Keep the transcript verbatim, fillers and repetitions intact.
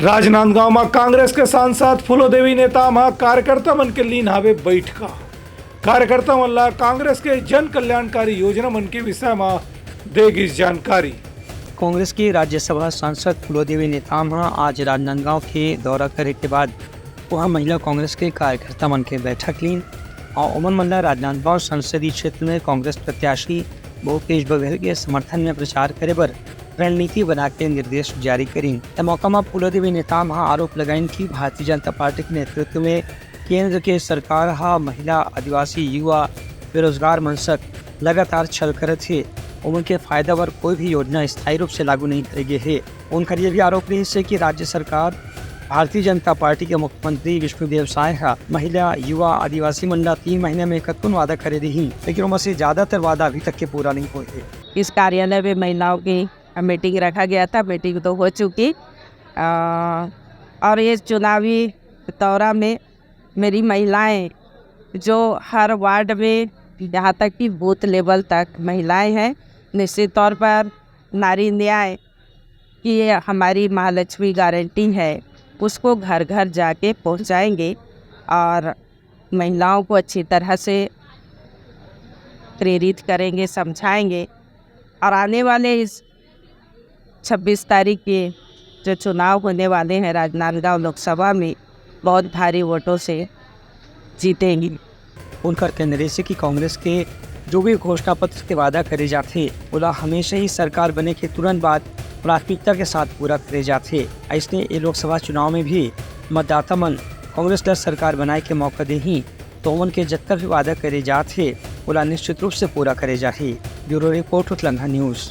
राजनांदगांव म कांग्रेस के सांसद फूलो देवी नेताम ह कार्यकर्ता मन के लीन हावे बैठका। कार्यकर्ता मन ला कांग्रेस के जन कल्याणकारी योजना मन के विषय म दे गिस जानकारी। कांग्रेस के राज्यसभा सांसद फूलो देवी नेताम ह आज राजनांदगांव के दौरा करे के बाद वहां महिला कांग्रेस के कार्यकर्ता मन के बैठक लीन और ओमन मन ला राजनांदगांव संसदीय क्षेत्र में कांग्रेस प्रत्याशी भूपेश बघेल के समर्थन में प्रचार करे बर रणनीति बना के निर्देश जारी करीन। ए मौका म फूलो देवी नेताम ह आरोप लगाइन कि भारतीय जनता पार्टी के नेतृत्व में केंद्र के सरकार ह महिला, आदिवासी, युवा, बेरोजगार मनसक लगातार छल करत हे। ओमन के फायदा बर कोई भी योजना स्थायी रूप से लागू नहीं करे गे हे। उनकर ये भी आरोप रहिस हे कि राज्य सरकार, भारतीय जनता पार्टी के मुख्यमंत्री विष्णुदेव साय ह महिला, युवा, आदिवासी मन ला तीन महीने में कतकुन वादा करे रही, लेकिन ओमा से ज्यादातर वादा अभी तक के पूरा नहीं होए हे। इस कार्यालय में महिलाओं की मीटिंग रखा गया था, मीटिंग तो हो चुकी, आ, और ये चुनावी दौरा में मेरी महिलाएं जो हर वार्ड में, यहाँ तक कि बूथ लेवल तक महिलाएं हैं, निश्चित तौर पर नारी न्याय कि ये हमारी महालक्ष्मी गारंटी है, उसको घर घर जाके पहुंचाएंगे और महिलाओं को अच्छी तरह से प्रेरित करेंगे, समझाएंगे और आने वाले इस छब्बीस तारीख के जो चुनाव होने वाले हैं राजनांदगांव लोकसभा में, बहुत भारी वोटों से जीतेंगे। उनकर कहना रहिस हे कि कांग्रेस के जो भी घोषणा पत्र के वादा करे जाथे, ओला हमेशा ही सरकार बने के तुरंत बाद प्राथमिकता के साथ पूरा करे जाथे। अइसने ये लोकसभा चुनाव में भी मतदाता मन कांग्रेस ला सरकार बनाए के मौका देही, तो ओमन के जतका भी वादा करे जाथे, ओला निश्चित रूप से पूरा करे जाही। Bureau report, Utlangha news.